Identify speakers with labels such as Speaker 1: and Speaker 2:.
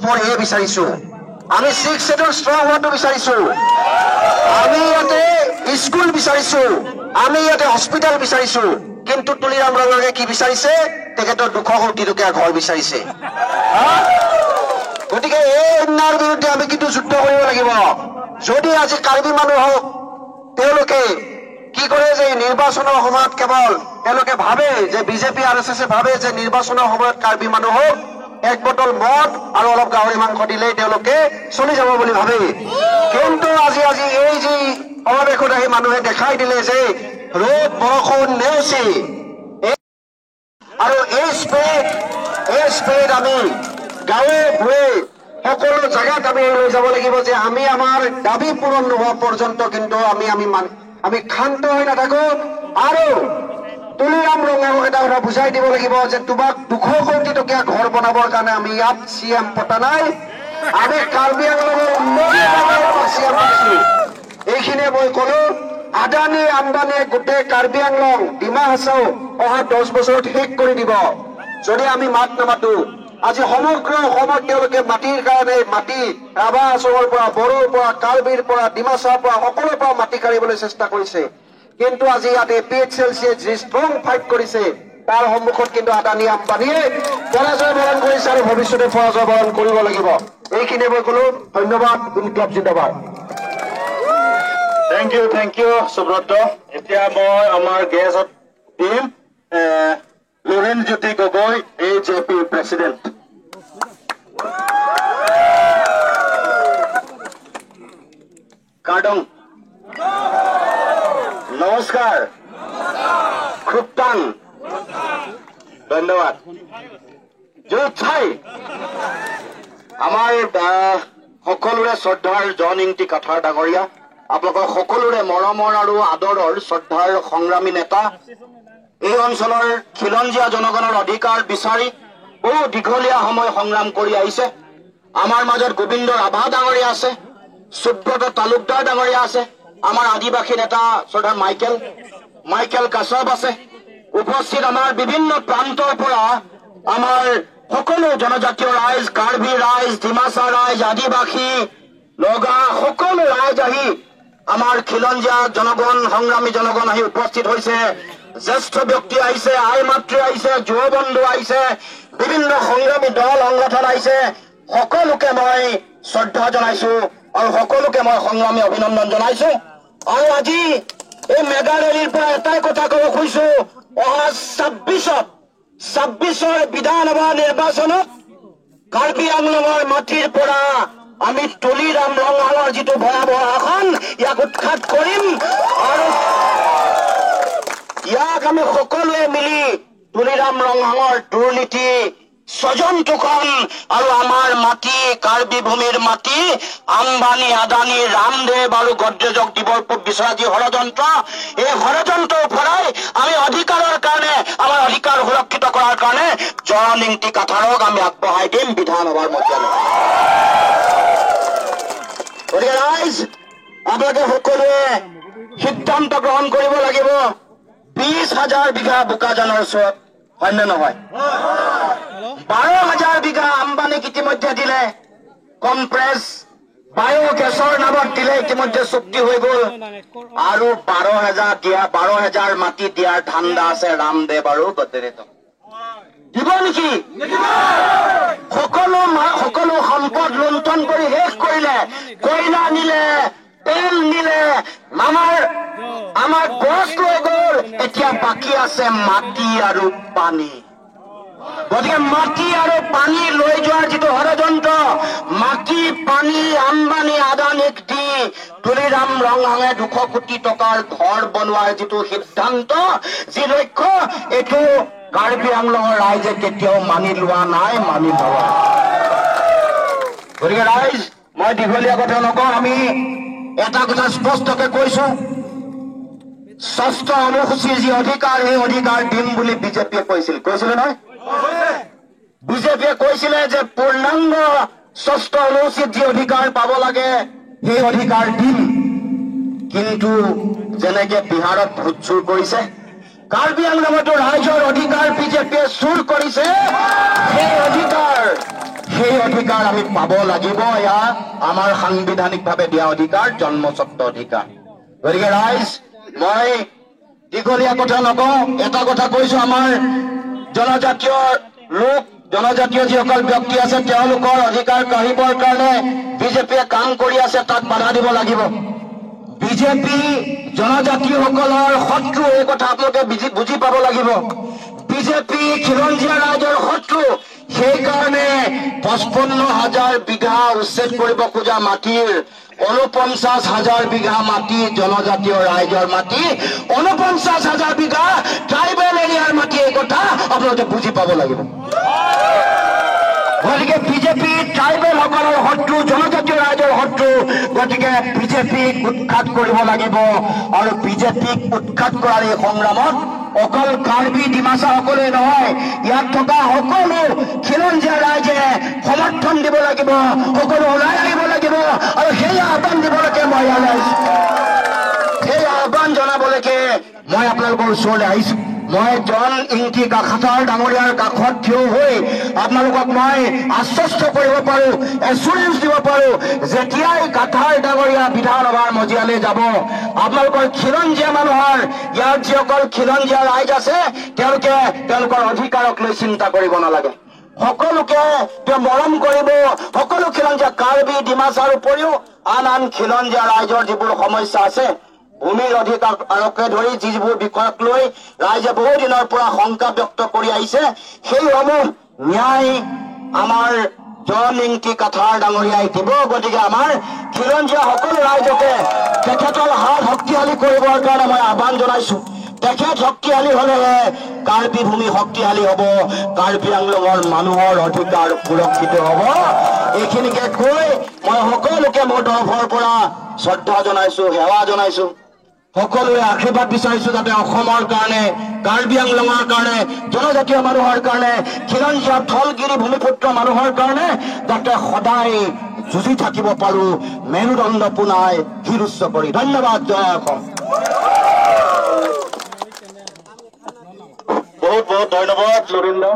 Speaker 1: Four এ বিচাৰিছো, আমি six schedule strong হোৱাটো বিচাৰিছো, আমি ইয়াতে স্কুল বিচাৰিছো, আমি ইয়াতে হস্পিটেল বিচাৰিছো। কিন্তু তুলিৰাম ৰংহাঙে কি বিচাৰিছে? তেখেতৰ 200 কোটি টকীয়া ঘৰ বিচাৰিছে। গতিকে এই অন্যায়ৰ বিৰুদ্ধে আমি কিন্তু যুদ্ধ কৰিব লাগিব। যদি আজি কাৰ্বি মানুহক তেওঁলোকে কি কৰে যে নিৰ্বাচনৰ সময়ত কেৱল তেওঁলোকে ভাবে যে বিজেপি আৰ এছ এছে ভাবে যে নিৰ্বাচনৰ সময়ত কাৰ্বি মানুহক এক বটল মদ আৰু অলপ গাহৰি মাংস দিলেই তেওঁলোকে চলি যাব বুলি ভাবে। কিন্তু আজি আজি এই যি সমাৱেশত আহি মানুহে দেখাই দিলে যে ৰ'দ বৰষুণ নেওচি আৰু এই স্পিৰিট আমি গাঁৱে ভূঞে সকলো জেগাত আমি লৈ যাব লাগিব যে আমি আমাৰ দাবী পূৰণ নোহোৱা পৰ্যন্ত কিন্তু আমি আমি আমি ক্ষান্ত হৈ নাথাকো। আৰু তুলিৰাম ৰংহাঙক এটা কথা বুজাই দিব লাগিব যে তোমাক 200 কোটি টকীয়া ঘৰ বনাবৰ কাৰণে আমি ইয়াত চি এম পতা নাই, আমি কাৰ্বি আংলঙৰ উন্নতিৰ বাবে চি এম পাতিছো। এইখিনিয়ে মই কলো। আদানী আম্বানীয়ে গোটেই কাৰ্বি আংলং ডিমা হাছাও অহা 10 বছৰত শেষ কৰি দিব যদি আমি মাত নামাতো। আজি সমগ্ৰ অসমত তেওঁলোকে মাটিৰ কাৰণে মাটি ৰাভা হাছঙৰ পৰা, বড়োৰ পৰা, কাৰ্বিৰ পৰা, ডিমাচাৰ পৰা সকলোৰে পৰা মাটি কাঢ়িবলৈ চেষ্টা কৰিছে। কিন্তু আজি ইয়াত এ পি এইচ এল চিয়ে যি ষ্ট্ৰং ফাইট কৰিছে তাৰ সন্মুখত কিন্তু আদানী আম্বানীয়ে পৰাজয় বৰণ কৰিছে আৰু ভৱিষ্যতে পৰাজয় বৰণ কৰিব লাগিব। এইখিনিয়ে মই কলো। ধন্যবাদ। ইনকলাব জিন্দাবাদ।
Speaker 2: Thank you, thank you Subrata. এতিয়া মই আমাৰ গেষ্টত দিম Lurin Jyoti Gogoi, A J P president. Kardong নমস্কাৰ, খুবটাং ধন্যবাদ। জোঠাই আমাৰ সকলোৰে শ্ৰদ্ধাৰ জন ইংতি কাথাৰ ডাঙৰীয়া, আপোনালোকৰ সকলোৰে মৰমৰ আৰু আদৰৰ শ্ৰদ্ধাৰ সংগ্ৰামী নেতা, এই অঞ্চলৰ খিলঞ্জীয়া জনগণৰ অধিকাৰ বিচাৰি বহু দীঘলীয়া সময় সংগ্ৰাম কৰি আহিছে। আমাৰ মাজত গোবিন্দ ৰাভা ডাঙৰীয়া আছে, সুব্ৰত তালুকদাৰ ডাঙৰীয়া আছে, আমাৰ আদিবাসী নেতা শ্ৰদ্ধাৰ মাইকেল কাশ্যপ আছে। উপস্থিত আমাৰ বিভিন্ন প্ৰান্তৰ পৰা আমাৰ সকলো জনজাতীয় ৰাইজ, কাৰ্বি ৰাইজ, ডিমাচা ৰাইজ, আদিবাসী, নগা সকলো ৰাইজ আহি আমাৰ খিলঞ্জীয়া জনগণ, সংগ্ৰামী জনগণ আহি উপস্থিত হৈছে। জ্যেষ্ঠ ব্যক্তি আহিছে, আই মাতৃ আহিছে, যুৱ বন্ধু আহিছে, বিভিন্ন সংগ্ৰামী দল সংগঠন আহিছে। সকলোকে মই শ্ৰদ্ধা জনাইছো আৰু সকলোকে মই সংগ্ৰামী অভিনন্দন জনাইছো। আৰু আজি এই মেগা ৰেলীৰ পৰা এটাই কথা ক'ব খুজিছো, অহা 26ৰ বিধানসভা নিৰ্বাচনত কাৰ্বি আংলঙৰ মাটিৰ পৰা আমি তুলিৰাম ৰংহাঙৰ যিটো ভয়াৱহ আসন ইয়াক উৎখাত কৰিম আৰু ইয়াক আমি সকলোৱে মিলি তুলিৰাম ৰংহাঙৰ দুৰ্নীতি, স্বজন তোষণ আৰু আমাৰ মাটি, কাৰ্বি ভূমিৰ মাটি আম্বানী, আদানী, ৰামদেৱ আৰু গডৰেজক দিব বিচৰা যি ষড়যন্ত্ৰ, এই ষড়যন্ত্ৰৰ পৰাই আমি অধিকাৰৰ কাৰণে, আমাৰ অধিকাৰ সুৰক্ষিত কৰাৰ কাৰণে জন ইংতি কাথাৰক আমি আগবঢ়াই দিম বিধানসভাৰ মজিয়ালৈ। গতিকে ৰাইজ, আপোনালোকে সকলোৱে সিদ্ধান্ত গ্ৰহণ কৰিব লাগিব। 20,000 বিঘা বোকাজানৰ ওচৰত, হয় নে নহয়? 12,000 বিঘা আম্বানীক ইতিমধ্যে দিলে, কম্প্ৰেছ বায়'গেছৰ নামত দিলে, ইতিমধ্যে চুক্তি হৈ গ'ল। আৰু 12,000 মাটি দিয়াৰ ধান্দা আছে ৰামদেৱ আৰু গডৰেজক। দিব নেকি? সকলো সম্পদ লুণ্ঠন কৰি শেষ কৰিলে, কয়লা নিলে, তেল নিলে, আমাৰ গছ লৈ গ'ল, এতিয়া বাকী আছে মাটি আৰু পানী। গতিকে মাটি আৰু পানী লৈ যোৱাৰ যিটো ষড়যন্ত্ৰ, মাটি পানী আম্বানী আদানীক দি তুলিৰাম ৰংহাঙে 200 কোটি টকাৰ ঘৰ বনোৱাৰ যিটো সিদ্ধান্ত, যি লক্ষ্য, এইটো কাৰ্বি আংলঙৰ ৰাইজে কেতিয়াও মানি লোৱা নাই, মানি লোৱা। গতিকে ৰাইজ, মই দীঘলীয়া কথা নকওঁ, আমি এটা কথা স্পষ্টকে কৈছো, ষষ্ঠ অনুসূচীৰ যি অধিকাৰ, সেই অধিকাৰ দিম বুলি বিজেপিয়ে কৈছিল, কৈছিলে নহয়? বিজেপিয়ে কৈছিলে যে পূৰ্ণাংগ ষষ্ঠ অনুসূচীত যি অধিকাৰ পাব লাগে সেই অধিকাৰ দিম। কিন্তু যেনেকে বিহাৰত ভোট চুৰ কৰিছে, কাৰ্বি আংলঙতো ৰাইজৰ অধিকাৰ বিজেপিয়ে চুৰ কৰিছে, সেই সেই অধিকাৰ আমি পাব লাগিব। এয়া আমাৰ সাংবিধানিকভাৱে দিয়া অধিকাৰ, জন্মস্বত্ব অধিকাৰ। গতিকে ৰাইজ, মই দীঘলীয়া কথা নকওঁ, এটা কথা কৈছো, আমাৰ জনজাতীয় লোক, জনজাতীয় যিসকল ব্যক্তি আছে তেওঁলোকৰ অধিকাৰ কাঢ়িবৰ কাৰণে বিজেপিয়ে কাম কৰি আছে, তাক বাধা দিব লাগিব। বিজেপি জনজাতিসকলৰ শত্ৰু, এই কথা আপোনালোকে বুজি পাব লাগিব। বিজেপি খিলঞ্জীয়া ৰাইজৰ শত্ৰু, সেইকাৰণে 55,000 বিঘা উচ্ছেদ কৰিব খোজা মাটিৰ 49,000 বিঘা মাটি জনজাতীয় ৰাইজৰ মাটি, 49,000 বিঘা ট্ৰাইবেল এৰিয়াৰ মাটি, এই কথা আপোনালোকে বুজি পাব লাগিব। গতিকে বিজেপি ট্ৰাইবেলসকলৰ শত্ৰু, জনজাতীয় ৰাইজৰ শত্ৰু। গতিকে বিজেপিক উৎখাত কৰিব লাগিব আৰু বিজেপিক উৎখাত কৰাৰ এই সংগ্ৰামত অকল কাৰ্বি ডিমাচা সকলোৱে নহয়, ইয়াত থকা সকলো খিলঞ্জীয়া ৰাইজে সমৰ্থন দিব লাগিব, সকলো ওলাই আহিব লাগিব আৰু সেই আহ্বান দিবলৈকে মই ইয়ালৈ আহিছো, সেই আহ্বান জনাবলৈকে মই আপোনালোকৰ ওচৰলৈ আহিছো। মই জন ইংতি কাথাৰ ডাঙৰীয়াৰ কাষত থিয় হৈ আপোনালোকক মই আশ্বস্ত কৰিব পাৰো, এচুৰেঞ্চ দিব পাৰো, যেতিয়াই কাথাৰ ডাঙৰীয়া বিধানসভাৰ মজিয়ালৈ যাব, আপোনালোকৰ খিলঞ্জীয়া মানুহৰ, ইয়াত যিসকল খিলঞ্জীয়া ৰাইজ আছে তেওঁলোকে তেওঁলোকৰ অধিকাৰক লৈ চিন্তা কৰিব নালাগে। সকলোকে তেওঁ মৰম কৰিব, সকলো খিলঞ্জীয়া কাৰ্বি ডিমাচাৰ উপৰিও আন আন খিলঞ্জীয়া ৰাইজৰ যিবোৰ সমস্যা আছে, ভূমিৰ অধিকাৰকে ধৰি যিবোৰ বিষয়ক লৈ ৰাইজে বহু দিনৰ পৰা শংকা ব্যক্ত কৰি আহিছে, সেইসমূহ ন্যায় আমাৰ জন ইংতি কাথাৰ ডাঙৰীয়াই দিব। গতিকে আমাৰ খিলঞ্জীয়া সকলো ৰাইজকে তেখেতৰ হাত শক্তিশালী কৰিবৰ কাৰণে মই আহ্বান জনাইছো। তেখেত শক্তিশালী হলেহে কাৰ্বি ভূমি শক্তিশালী হ'ব, কাৰ্বি আংলঙৰ মানুহৰ অধিকাৰ সুৰক্ষিত হ'ব। এইখিনিকে কৈ মই সকলোকে মোৰ তৰফৰ পৰা শ্ৰদ্ধা জনাইছো, সেৱা জনাইছো, সকলোৰে আশীৰ্বাদ বিচাৰিছো যাতে অসমৰ কাৰণে, কাৰ্বি আংলঙৰ কাৰণে, জনজাতীয় মানুহৰ কাৰণে, খিলঞ্জীয়া থলগিৰি ভূমিপুত্ৰ মানুহৰ কাৰণে যাতে সদায় যুঁজি থাকিব পাৰো, মেৰুদণ্ড পোনাই শিৰোচ্চ কৰি। ধন্যবাদ। জয় অসম।
Speaker 1: বহুত বহুত ধন্যবাদ লৰিন্দা।